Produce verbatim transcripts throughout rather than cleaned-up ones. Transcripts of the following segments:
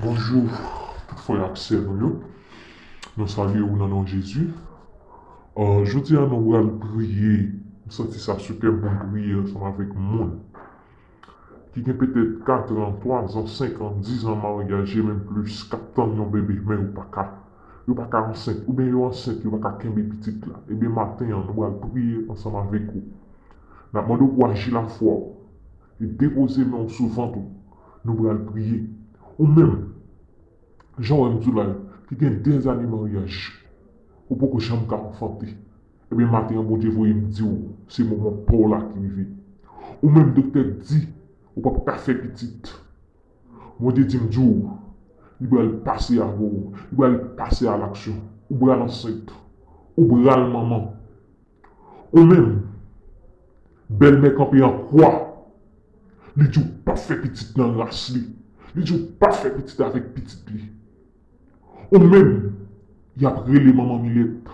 Bonjou, tout frè ak sè nou yo. Nou salye w nan non Jezi. Euh, jodi a, nou pral priye. M santi sa sou kè m pou m priye ansanm avèk moun ki gen petèt kat an, twa zan, senk an, diz an maryaje, menm plis, k ap tann yon bebe, men yo pa ka. Yo pa ka ansent, oubyen yo ansent, yo pa ka kenbe pitit la. Ebyen, maten an, nou pral priye ansanm avèk ou. N ap mande w pou aji lafwa w e depoze men w sou vant ou. Nou pral priye. Ou menm, jan w wè m di w la, ki gen dèzane maryaj, ou poko janm ka anfante. Ebyen, maten an, Bondye voye m di w, se moman pa w la ki rive. Ou menm, doktè di, ou p ap ka fè pitit. Bondye di m di w, li pral pase avè w, li pral pase a laksyon. Ou pral ansent. Ou pral manman. Ou menm, bèlmè kanpe an kwa, li di w p ap fè pitit nan ras li. Li di w p ap fè pitit avèk pitit li. Ou menm, y ap rele manman milèt.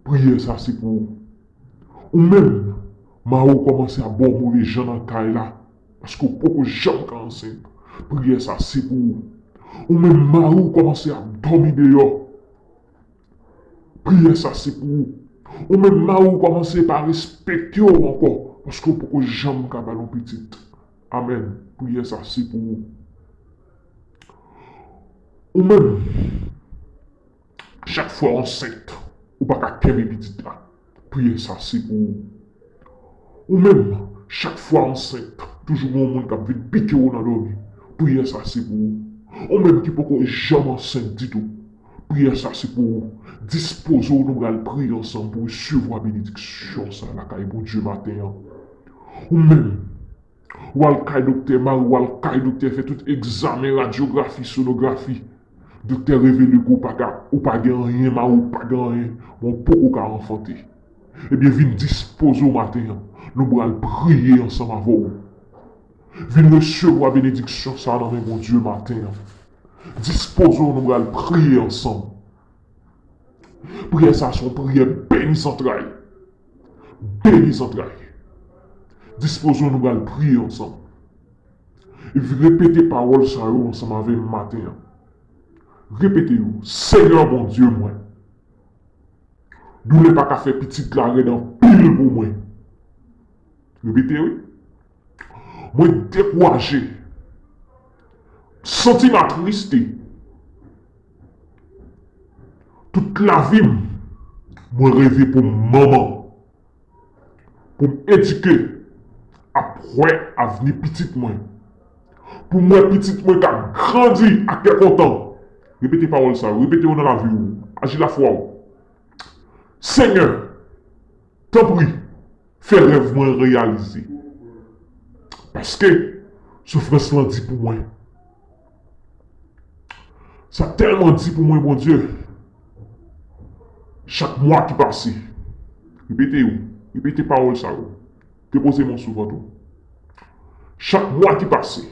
Priyè sa se pou ou. Ou menm, mari w kòmanse ap ba w move jan nan kay la, paske w poko janm ka ansent. Priyè sa se pou ou. Ou menm, mari w kòmanse ap dòmi deyò. Priyè sa se pou ou. Ou menm, mari w kòmanse pa respekte w ankò, paske w poko janm ka ba l yon pitit. Amèn. Priyè sa se pou ou. Ou menm, chak fwa w ansent, ou pa ka kenbe pitit la. Priyè sa se pou ou. Ou menm, chak fwa w ansent, toujou gen yon moun k ap vin pike w nan dòmi. Priyè sa se pou ou. Ou menm ki poko janm ansent ditou, priyè sa se pou ou. Dispoze w, nou pral priye ansanm pou resevwa benediksyon sa lakay Bondye maten an. Ou menm, w al kay doktè, mari w al kay doktè, fè tout egzamen, radyografi, sonografi. Doktè revele ke w pa ka, ou pa gen anyen, mari w pa gen anyen, men w poko ka anfante. Ebyen, vin dispoze w maten an. Nou pral priye ansanm avè w. Vin resevwa benediksyon sa nan men Bondye maten an. Dispoze w, nou pral priye ansanm. Priyè sa se yon priyè beni zantray. Beni zantray. Dispoze w, nou pral priye ansanm. Epi repete pawòl sa yo ansanm avè m maten an. Repete yo. Senyè Bondye mwen, doulè pa ka fè pitit la rèd anpil pou mwen. Repete wi. Mwen dekouraje. Santi m atriste. Tout lavi m, mwen reve pou m manman. Pou m edike, ap wè avni pitit mwen. Pou m wè pitit mwen k ap grandi ak kè kontan. Repete pawòl sa yo, repete yo nan lavi w. Aji lafwa w. Senyè, tanpri, fè rèv mwen reyalize. Paske soufrans lan di pou mwen. Sa tèlman di pou mwen, Bondye. Chak mwa ki pase, repete yo, repete pawòl sa yo. Depoze men w sou vant ou. Chak mwa ki pase,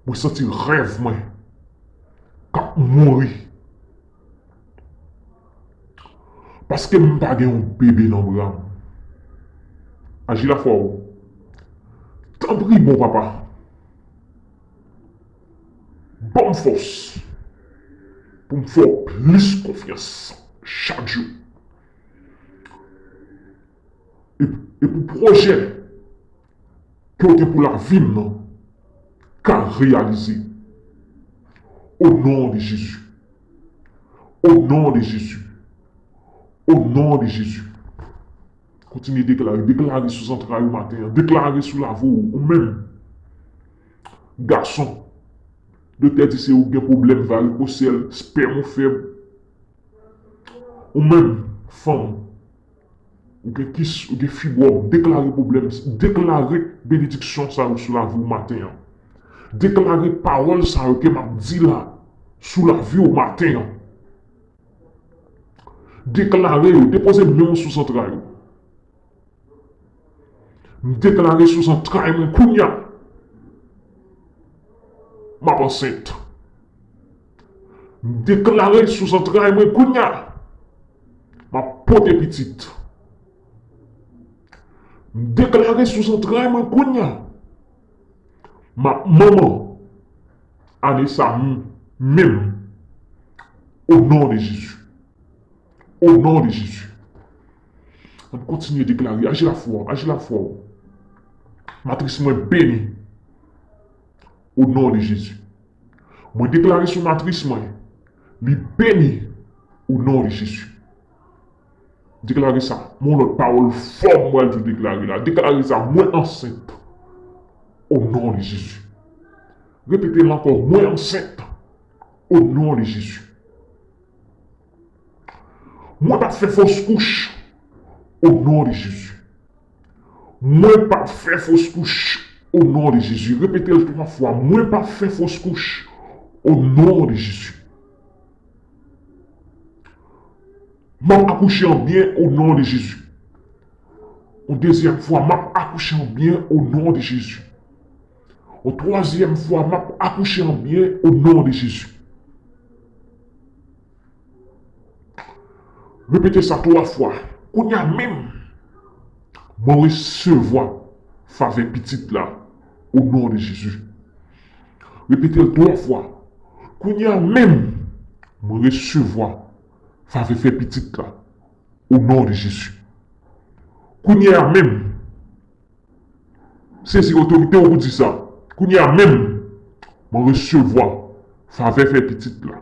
mwen santi rèv mwen k ap mouri. Paske m pa gen yon bebe nan bra m. Aji lafwa w. Tanpri, bon Papa, ban m fòs pou m fè w plis konfyans chak jou. E, e pou pwojè ke w gen pou lavi m nan ka reyalize. O non de Jezi. O non de Jezi. O non de Jezi. Kontinye deklare. Deklare sou zantray ou maten an. Deklare sou lavi w, ou menm. Gason. Doktè di se ou gen pwoblèm varikosèl, spèm ou fèb. Ou menm, fanm. Ou gen kis, ou gen fibwòm, deklare pwoblèm, deklare benediksyon sa yo sou lavi w maten an. Deklare pawòl sa yo ke m ap di la sou lavi w maten an. Deklare yo, depoze men w sou zantray ou. M deklare sou zantray mwen kounye a, m ap ansent. M deklare sou zantray mwen kounye a, m ap pote pitit. M deklare sou zantray mwen kounye a, m ap manman. ane sa menm. O non de Jezi. O non de Jezi. Ann kontinye deklare, aji lafwa w, aji lafwa w. Matris mwen beni. O non de Jezi. Mwen deklare sou matris mwen, li beni. O non de Jezi. Deklare sa. Mwen lòt pawòl fò m pral tou deklare la. Deklare sa, mwen ansent. O non de Jezi. Repete l ankò, mwen ansent. O non de Jezi. Mwen p ap fè fos kouch. O non de Jezi. Mwen p ap fè fos kouch. O non de Jezi. Repete l twa fwa. Mwen p ap fè fos kouch. O non de Jezi. M ap akouche an byen o non de Jezi. Yon dezyèm fwa, m ap akouche an byen o non de Jezi. Yon twazyèm fwa, m ap akouche an byen o non de Jezi. Repete sa twa fwa. Kounye a menm, mwen resevwa favè pitit la o non de Jezi. Repete l twa fwa. Kounye a menm, mwen resevwa favè fè pitit la o non de Jezi. Kounye a menm, sezi otorite w pou di sa. Kounye a menm, mwen resevwa favè fè pitit la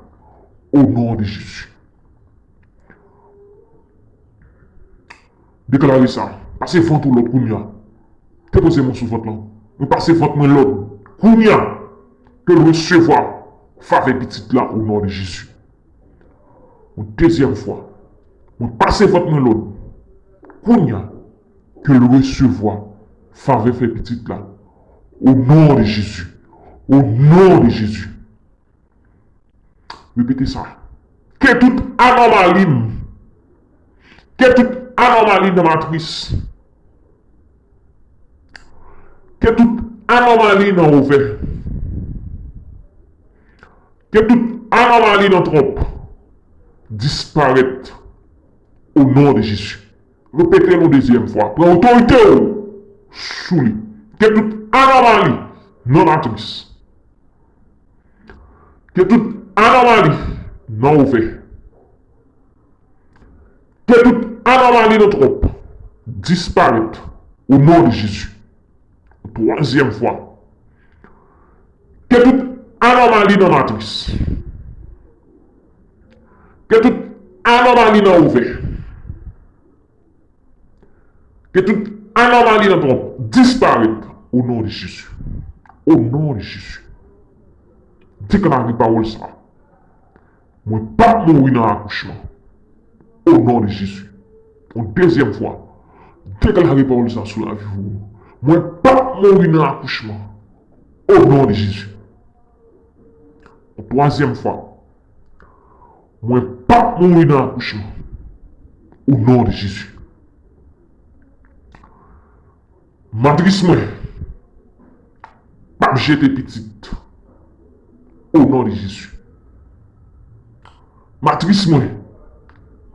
o non de Jezi. Deklare sa. Pase vant ou lòd kounye a. Depoze men w sou vant lan. Mwen pase vant mwen lòd kounye a ke l resevwa favè pitit la o non de Jezi. Yon dezyèm fwa, mwen pase vant mwen lòd kounye a ke l resevwa favè fè pitit la o non de Jezi. O non de Jezi. Repete sa. Ke tout anòmali m, ke tout anòmali nan matris, ke tout anòmali nan ovè, ke tout anòmali nan twonp disparèt o non de Jezi. Repete l yon dezyèm fwa. Pran otorite w sou li. Ke tout anòmali nan matris, ke tout anòmali nan ovè, ke tout anòmali nan twonp disparèt o non de Jezi. Twazyèm fwa. Ke tout anòmali nan matris, ke tout anòmali nan ovè, ke tout anòmali nan twonp disparèt o non de Jezi. O non de Jezi. Deklare pawòl sa. Mwen p ap mouri nan akouchman. O non de Jezi. Yon dezyèm fwa. Deklare pawòl sa sou lavi w. Mwen p ap mouri nan akouchman. O non de Jezi. Yon twazyèm fwa. Mwen p ap mouri nan akouchman. O non de Jezi. Matris mwen p ap jete pitit. O non de Jezi. Matris mwen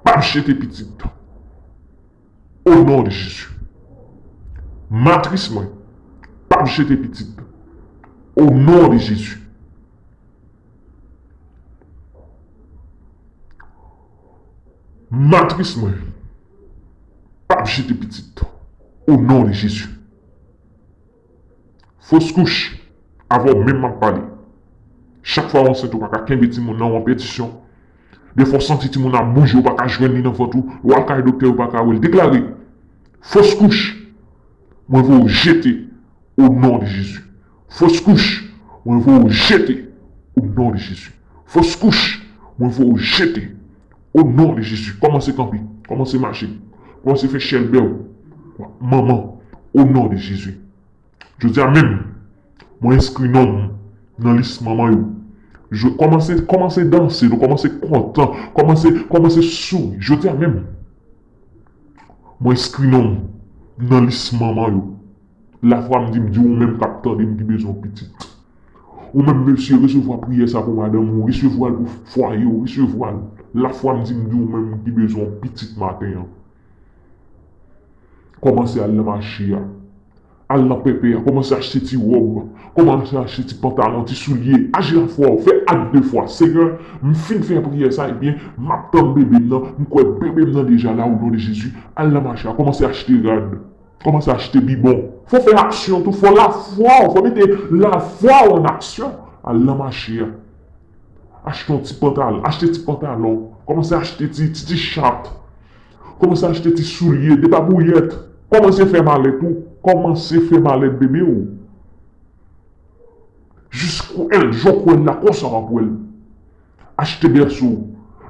p ap jete pitit. O non de Jezi. Matris mwen p ap jete pitit. O non de Jezi. Matris mwen p ap jete pitit. O non de Jezi. Fos kouch, avè w menm m ap pale. Chak fwa w ansent, ou pa ka kenbe timoun nan, ou an pèdisyon. Defwa w santi timoun nan ap bouje, ou pa ka jwenn li nan vant ou, ou al kay doktè, ou pa ka wè l. Deklare, fos kouch, mwen voye w jete o non de Jezi. Fos kouch, mwen voye w jete o non de Jezi. Fos kouch, mwen voye w jete o non de Jezi. Kòmanse kanpe, kòmanse mache, kòmanse fè chèlbè w. Manman, o non de Jezi. Jodi a menm, mwen enskri non m nan lis manman yo. Je, kòmanse, kòmanse danse, nou kòmanse kontan, kòmanse, kòmanse souri. Jodi a menm, mwen enskri non m nan lis manman yo. Lafwa m di m di ou menm k ap tande m ki bezwen yon pitit. Ou menm mesye, resevwa priyè sa pou madanm ou, resevwa l pou fwaye w, resevwa l. Lafwa m di m di ou menm ki bezwen yon pitit maten an. Kòmanse al nan mache a. Al nan pèpè a, kòmanse achte ti wòb, kòmanse achte ti pantalon, ti soulye. Aji lafwa w, fè ak de fwa. Senyè, m fin fè priyè sa, ebyen, m ap tann bebe m nan, m kwè bebe m nan deja la, o non de Jezi. Al nan mache a, kòmanse achte rad, kòmanse achte bibon. Fò fè aksyon tou, fò lafwa w, fò mete lafwa w an aksyon. Al nan mache a. Achte yon ti pantalon, achte ti pantalon, kòmanse achte ti, ti, ti chat. Kòmanse achte ti soulye, depabouyèt. Kòmanse fè malèt ou. Kòmanse fè malèt bebe w. Jis kwè l, jan w kwè l la, konsa w ap wè l. Achte bèso w.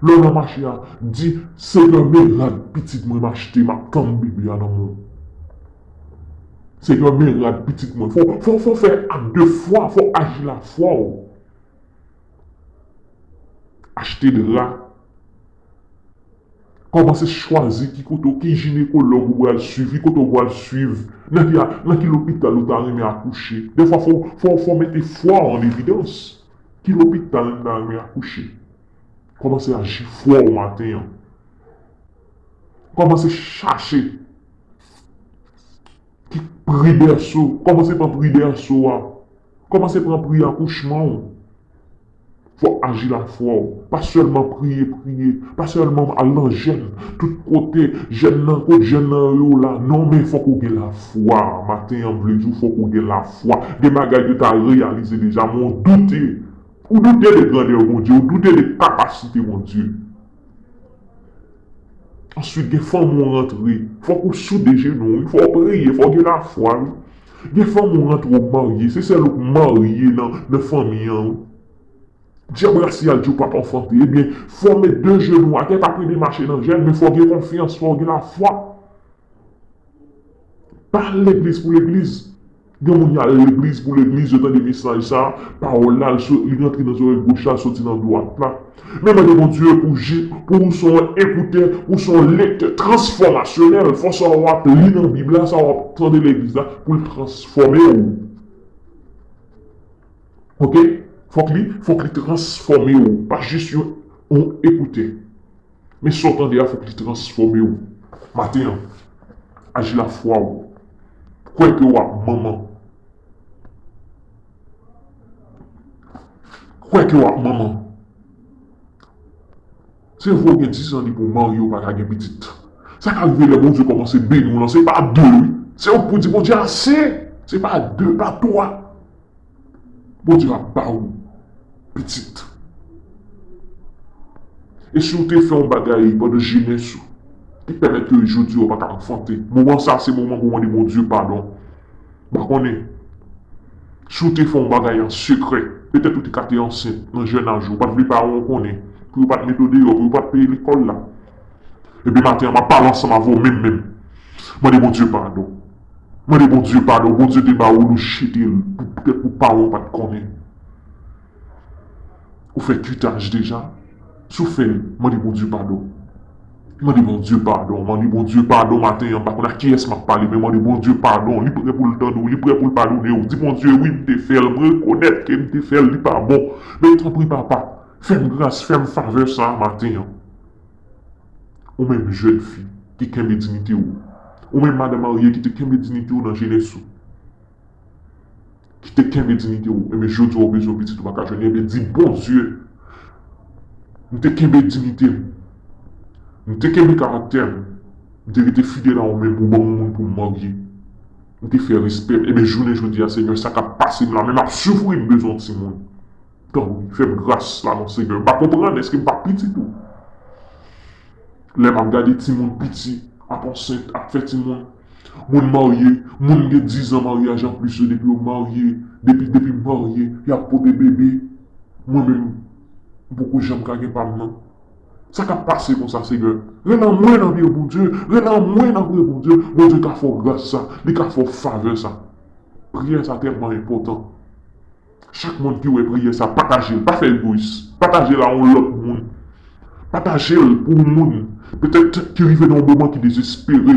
Lè w nan mache a, di, Senyè, men rad pitit mwen m achte, m ap tann bebe a nan men w. Senyè, men rad pitit mwen. Fò, fò, fò fè ak de fwa, fò aji lafwa w. Achte dra. Kòmanse chwazi ki kote, ki jinekològ ou pral swiv, ki kote ou pral swiv, nan ki, nan ki lopital ou ta renmen akouche. Dèfwa, fò, fò, fò mete fwa w an evidans. Ki lopital m ta renmen akouche? Kòmanse aji fwa w maten an. Kòmanse chache ki pri bèso, kòmanse pran pri bèso a. Kòmanse pran pri akouchman w. Fò aji lafwa w. Pa sèlman priye, priye. Pa sèlman al nan jèn. Tout kote, jèn nan, kot jèn nan yo la. Non, men fòk ou gen lafwa. Maten an, m vle di w, fòk ou gen lafwa. Gen bagay yo ta reyalize deja, men w doute. Ou doute de grandè Bondye, ou doute de kapasite Bondye. Answit, gen fanm ou rantre. Fòk ou soude jenou w, wi. Fò w priye, fò w gen lafwa, wi. Gen fanm ou rantre, w marye. Se sèl ou k marye nan, nan fanmi an, wi. Dyab rasyal di w p ap anfante. Ebyen, fò w met de jenou atè, pa plede mache nan jèn, men fò w gen konfyans, fò w gen lafwa. Pa al legliz pou legliz. Gen moun y al legliz pou legliz, yo tande mesaj sa, pawòl la, l so-, li rantre nan zòrèy goch la, l soti nan dwat la. Men mande Bondye pou ji-, pou ou se yon ekoutè, ou se yon lektè transfòmasyonèl. Fò sa w ap li nan Bib la, sa w ap tande legliz la, pou l transfòme w. Oke? Fòk li, fòk li transfòme w. Pa jis yon, yon ekoutè. Men sa w tande a, fòk li transfòme w. Maten an, aji lafwa w. Kwè ke w ap manman. Kwè ke w ap manman. Se vre w gen diz an depi w marye, w pa ka gen pitit. Sa ka rive lè Bondye kòmanse beni w lan, se pa de, wi. Se ou k pou di Bondye ase. Se pa de, pa twa. Bondye ap ba ou pitit. E si w te fè yon bagay pandan jenès ou, ki pèmèt ke jodi a w pa ka anfante, moman sa a se moman pou w mande Bondye padon. M pa konnen. Si w te fè yon bagay an sekrè, petèt ou te ka te ansent nan jèn aj ou, ou pa t vle paran w konnen, pou yo pa t mete w deyò, pou yo pa t peye lekòl la. Ebyen, maten an, m ap pale ansanm avè w menm menm. Mande Bondye padon. Mande Bondye padon. Bondye te ba ou l, ou jete l. Pou, petèt pou paran w pa t konnen. Ou fè kitaj deja. Si w fè l, mande Bondye padon. Mande Bondye padon. Mande Bondye padon maten an. M pa konn ak kiyès m ap pale, men mande Bondye padon. Li prè pou l tande w. Li prè pou l padone w. Di Bondye, wi, m te fè l. M rekonèt ke m te fè l. Li pa bon. Men tanpri, papa, fè m gras, fè m favè sa a maten an. Ou menm jèn fi ki kenbe diyite w. Ou menm madanm marye ki te kenbe diyite w nan jenès ou. Ki te kenbe diyite w. Ebyen, jodi a w bezwen pitit ou pa ka jwenn. Ebyen, di Bondye, m te kenbe diyite m. M te kenbe karaktè m. M te rete fidèl a ou menm pou ban m yon moun pou m marye. M te fè respè m. Ebyen, jounen jodi a, Senyè, sa k ap pase m la, men m ap soufri, m bezwen yon timoun. Tanpri, fè m gras la, non, Senyè. M pa konprann, èske m pa pitit ou? Lè m ap gade timoun piti, ap ansent, ap fè timoun, moun marye, moun gen diz an maryaj anplis yo, depi yo marye, depi, depi marye, y ap pote bebe. Mwen menm, m poko janm ka gen pa m nan. Sa k ap pase konsa, Senyè? Rele anmwe nan pye Bondye, rele anmwe nan pye Bondye. Bondye ka fè w gras sa, li ka fè w favè sa. Priyè sa tèlman enpòtan. Chak moun ki wè priyè sa, pataje l. Pa fè egoyis. Pataje l a yon lòt moun. Pataje l pou yon moun, petèt ki rive nan yon moman ki dezespere,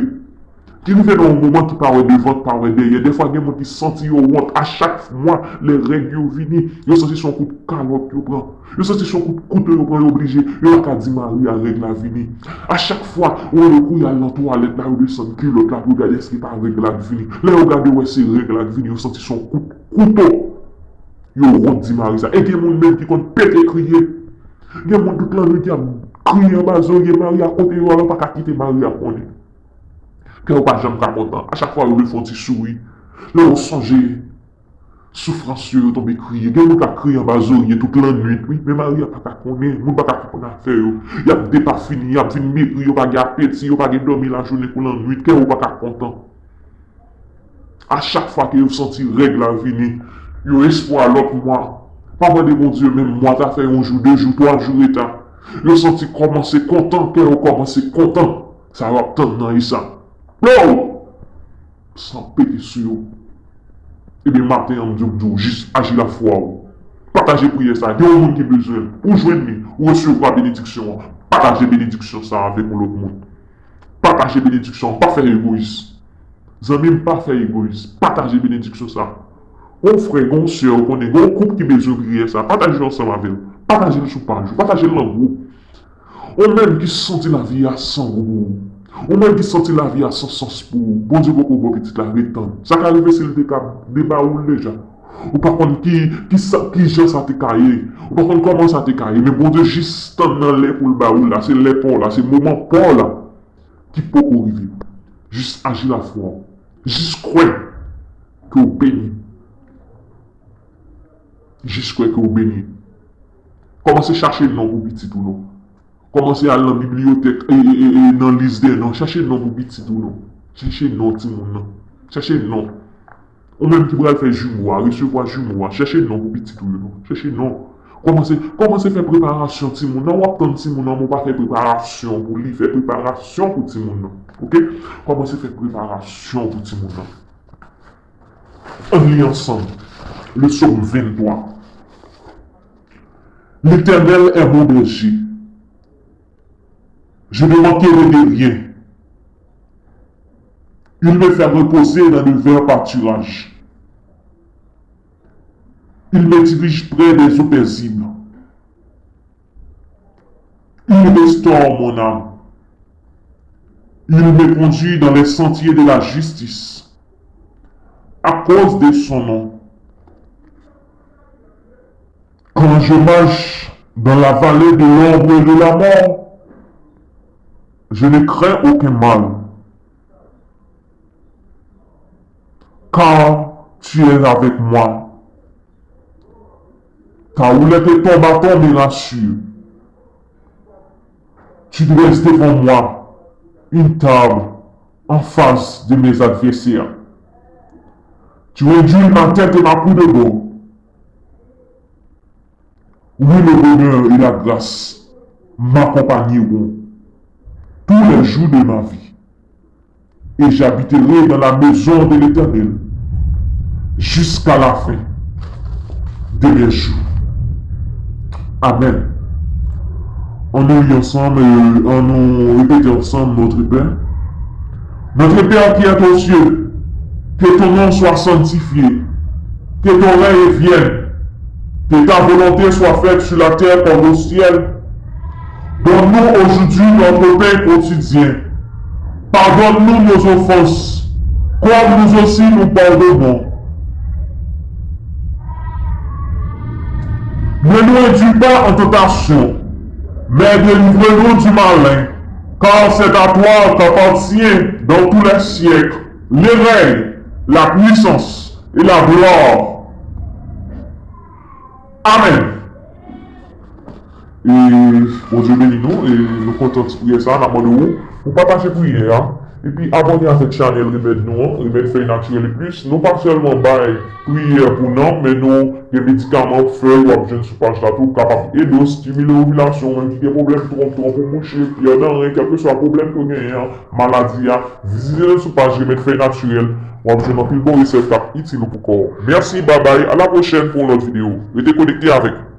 Ki rive nan yon moman ki pa wè devan, pa wè dèyè. Dèfwa gen moun ki santi yo wont a chak mwa lè règ yo vini. Yo santi se yon kout kalòt yo pran. Yo santi se yon kout kouto yo pran, yo oblije. Yo pa ka di mari a règ la vini. A chak fwa, yo kouri al nan twalèt la, yo desann kilòt la pou yo gade èske pa règ la k vini. Lè yo gade, yo wè se règ la k vini, yo santi se yon kout kouto yo wont di mari sa. E gen moun menm ki konn pete kriye. Gen moun tout lannwit y ap kriye anba zorye mari a, kote yo al, yo pa ka kite mari a konnen. Kè yo pa janm ka kontan. A chak fwa yo vle fè yon ti souri. Lè yo sonje soufrans yo, yo tonbe kriye. Gen moun k ap kriye anba zorye tout lannwit, wi, men mari a pa ka konnen. Moun pa ka konprann afè yo. Y ap depafini, y ap vin megri, yo pa gen apeti, yo pa gen dòmi lajounen kou lannwit. Kè yo pa ka kontan. A chak fwa ke yo santi règ la vini, yo espwa lòt mwa. Pa mande Bondye menm mwa ta fè yon jou, de jou, twa jou reta. Yo santi kòmanse kontan, kè yo kòmanse kontan. Sa yo ap tann nan e sa. Blow! San pete sou yo. Ebyen, maten an, m di w, m di w, jis aji lafwa w. Pataje priyè sa. Gen yon moun ki bezwen l. Ou jwenn li, ou resevwa benediksyon an. Pataje benediksyon sa avèk yon lòt moun. Pataje benediksyon an. Pa fè egoyis. Zanmi m, pa fè egoyis. Pataje benediksyon sa. Gon frè, gon sè, ou konnen, gon koup ki bezwen priyè sa. Pataje l ansanm avè l. Pataje l sou paj ou. Pataje l nan gwoup. Ou menm ki santi lavi a san gou pou ou. Ou menm ki santi lavi a san sans pou ou. Bondye poko ba w pitit la, ret tann. Sa ka rive si l te ka deba ou l deja. Ou pa konn ki, ki sa, ki jan sa te ka ye. Ou pa konn kòman sa te ka ye. Men Bondye jis tann nan lè pou l ba ou la. Se lè pa w la. Se moman pa w la ki poko rive. Jis aji lafwa w. Jis kwè ke w beni. Jis kwè ke w beni. Kòmanse chache non pou pitit ou non. Kòmanse al nan bibliyotèk, e, e, e, e, nan lis dè non. Chache non pou pitit ou non. Chache non timoun nan. Chache non. Ou menm ki pral fè jimo a, resevwa jimo a. Chache non pou pitit ou yo non. Chache non. Kòmanse, kòmanse fè preparasyon timoun nan. W ap tann timoun nan, men w pa fè preparasyon pou li. Fè preparasyon pou timoun nan. Oke? Kòmanse fè preparasyon pou timoun nan. Ann li ansanm. Le psaume vingt-trois. L'Éternel est mon berger. Je ne manquerai de rien. Il me fait reposer dans de verts pâturages. Il me dirige près des eaux paisibles. Il restaure mon âme. Il me conduit dans les sentiers de la justice à cause de son nom. Quand je marche dans la vallée de l'ombre de la mort, je ne crains aucun mal, car tu es avec moi. Ta houlette et ton bâton me rassurent. Tu dresses devant moi une table en face de mes adversaires. Tu réduis ma tête et ma coupe de bord. Oui, le bonheur et la grâce m'accompagneront tous les jours de ma vie, et j'habiterai dans la maison de l'Éternel jusqu'à la fin de mes jours. Amen. Annou li ansanm, e annou repete ansanm, Notre Père. Notre Père qui es aux cieux, que ton nom soit sanctifié, que ton règne vienne, que ta volonté soit faite sur la terre comme au ciel. Donne-nous aujourd'hui notre pain quotidien. Pardonne-nous nos offenses, comme nous aussi nous pardonnons. Ne nous induis pas en tentation, mais délivre-nous du malin, car c'est à toi qu'appartient dans tous les siècles le règne, la puissance et la gloire. Amen. E Bondye beni nou, e nou kontan ti priyè sa, n ap mande w pou pataje priyè a, epi abòne avèk chanèl Remèd nou an, Remèd Fèy Natirèl Plis. Nou pa sèlman bay priyè pou nanm, men nou gen medikaman, fèy, w ap jwenn sou paj la tou, kapab ede w stimile ovilasyon, ou menm ki gen pwoblèm twonp, twonp ou mouche, pyè nan ren, kèlkeswa pwoblèm ke w genyen an, maladi a, vizite nou sou paj Remèd Fèy Natirèl, w ap jwenn anpil bon resèt k ap itil ou pou kò w. Mèsi, babay, a la pwochèn pou yon lòt videyo. Rete konekte avèk nou.